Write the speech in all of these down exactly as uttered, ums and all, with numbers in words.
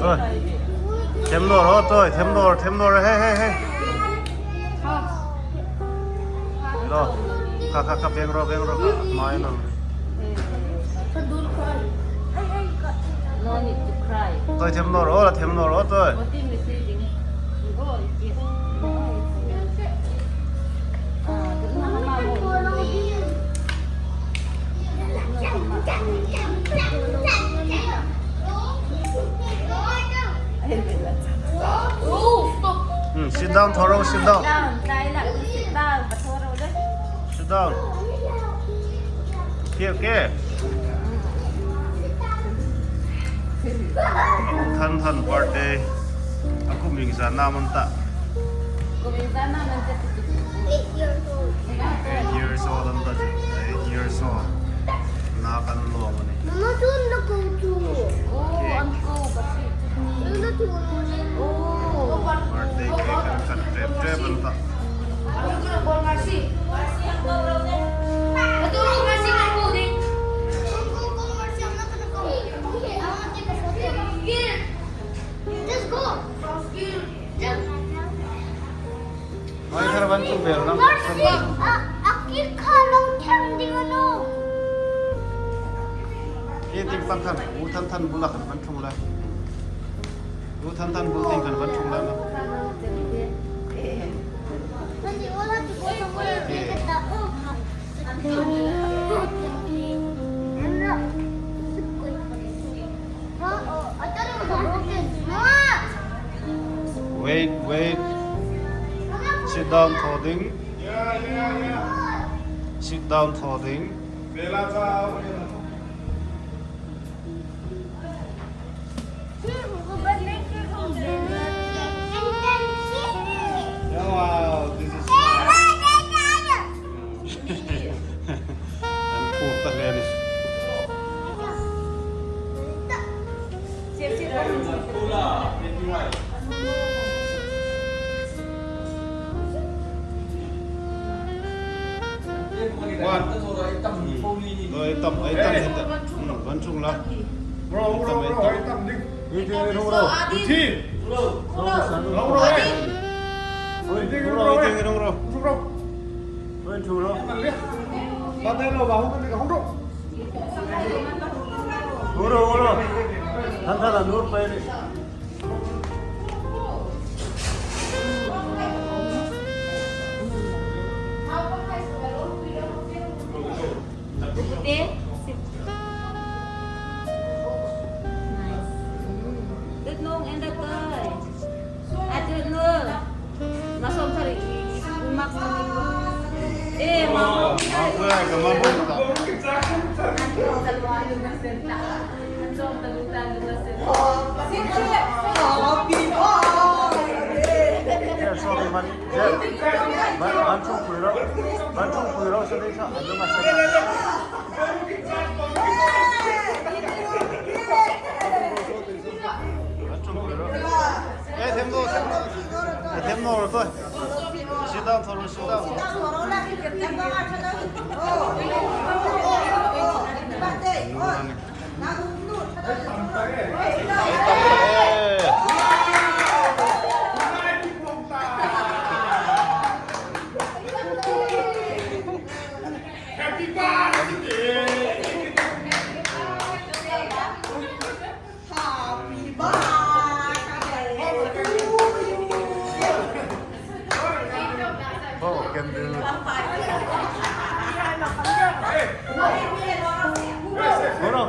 Oi. Them naw ro, oi, them naw, them naw, hey, hey, hey. Lo. Kha, kha, kha, beng ro, beng ro, kha. Mai naw. No need to cry. Oi, them naw ro, them naw ro, oi. Hmm, sit down, thaw ro, sit down. Sit down, thaw ro le. Sit down. Here, here. Than Than birthday. A kum iengzat nam an ta? Kum iengzat nam an ta? Eight years old. Eight years old an ta. Eight years old. Na kan lo mani. Mama, tu an lo ko tu. Oh, an ko ba si. Mama, tu an lo. Oh. Birthday cake kan cut trep trep an ta. Just go. Oi, thar van tlung vel ram. Mercy, a, a kir kha lo thang ding a nu. Hi tieng pang khan, U Than Than bula khan van tlung la. U Than Than bul tieng khan van tlung la. Wait, wait. Sit down, thaw ding. Sit down, thaw ding. Wow, this is nice. An phuok ta hle a nih. One. Lo, ei tam, ei tam, ei tam. Hmm, van tlung la. Bro, bro, bro, ei tam ding. Ei tam ding, bro. Thi. Bro, bro, bro. Ei tam ding, bro. Bro, bro. Ei tam ding, bro. Bro, bro. Uro, uro. Than Than an ur pei a nih. Nice. That long and that guy. I don't know. Masom thari, max thari. Eh, masom thari. Happy birthday. Yeah, sorry, man. Yeah. Man, man, chung pui ro. Man, chung pui ro, sa dei sa. Ano ma sa. An ṭawngṭai ro. Eh, them naw, them naw. Eh, them naw ro, thaw. Sit down, thaw ro, sit down. Happy birthday! Happy birthday to you. Oh, can do. Hold on.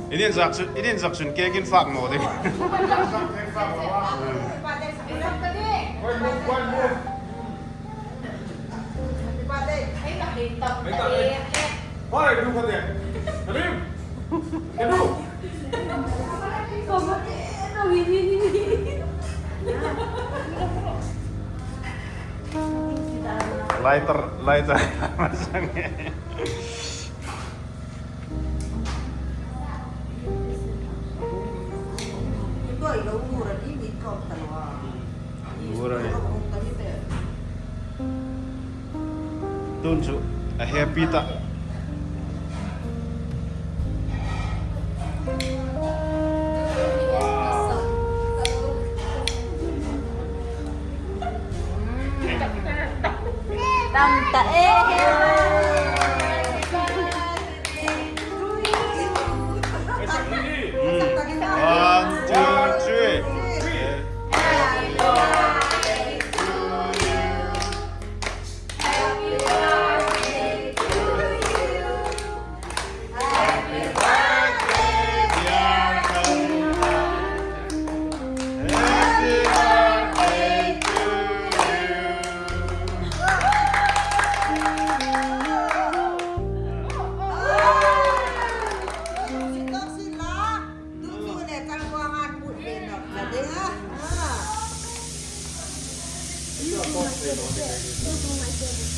Idin zak chun, idin zak chun cake in fak naw ding. Lighter, lighter. Tun chu a happy ta. Anta e. Hmm. One, two, three.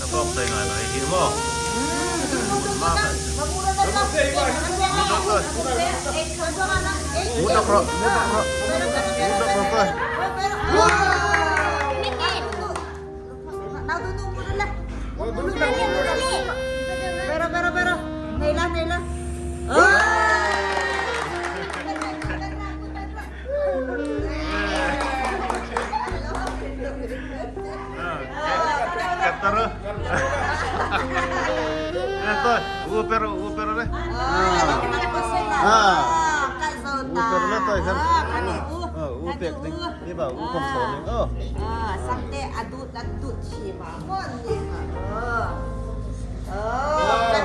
Ka bawk thei ngai lo hi maw. Mu dawk ro, mu dawk ro. Mu dawk ro. Pero, pero, pero. Nei la, nei la. Katta ro. Eh, to, u pero, u pero le. Ah. U pero le to, kan. Ah, u pek ding. Ni ba, u kom so ding. Oh. Ah, sangte a dut, a dut si ba. Mon ni ba. Oh. Oh, kan.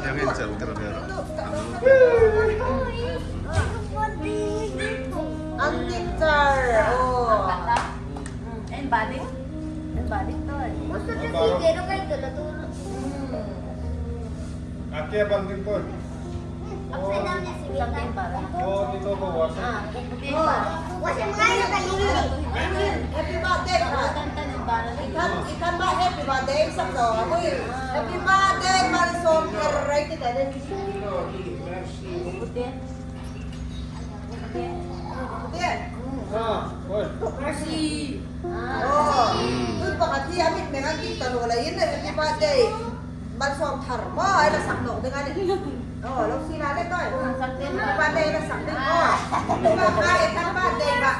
Yang ini cakap kira-kira. Antik car. Oh. En bading? En bading to. Masa tu si Jero kai tu la tu. Ake banding to. Upside down ya si. Oh, dito ko wasa. Ah, wasa mai na kali. Happy birthday. Ikan, ikan ba happy birthday sa to. Happy birthday, Malsom. Right, kita deh. Mercy. Oh. Tun pakhat hi a mit menga kik ta lo la in, happy birthday. Malsom thar maw, ei la sak nawk ding a nih. Oh, lo si la le toi. Happy birthday la sak ding. Oh. Tun pakhat hi happy birthday ba.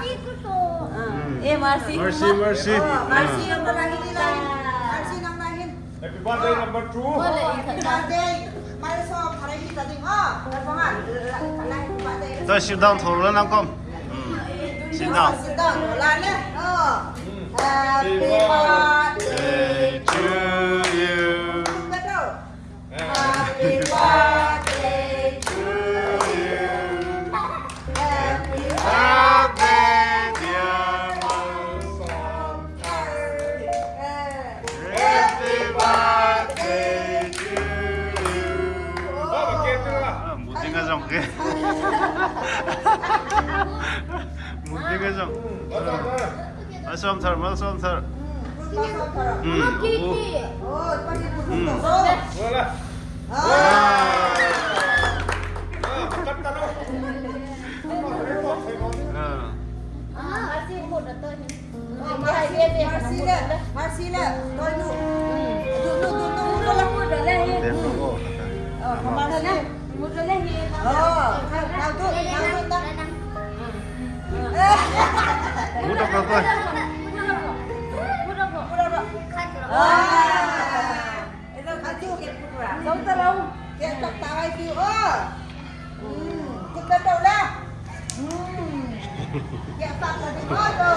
Eh, Mercy. Mercy, Mercy. Oh, Mercy, nang la hin la hin. Mercy, nang la hin. Happy birthday number two. Happy birthday. Malsom, harai hi ta ding, oh. Happy birthday. To sit down, thaw la nang kom. Hmm. Sit down. Sit down, la le. Oh. Happy birthday to you. Happy birthday to you. Happy birthday, dear Malsom. Happy birthday to you. Ah, mu ding a zong ke. Mu ding a zong. Malsom thar, Malsom thar. Hmm. Hmm. Ah. Mercy le, Mercy le, Mercy le, Donu. Donu, Donu, Donu. Donu. Oh, come on, Mercy. Oh, now, now, Donu, now, Donu. Mu dawk ro, toi. Mu dawk ro. Ah. Zo ta lo. Ke tak ta ai ti o. Hmm, kut ta to la. Hmm. Ke tak ta ti o to.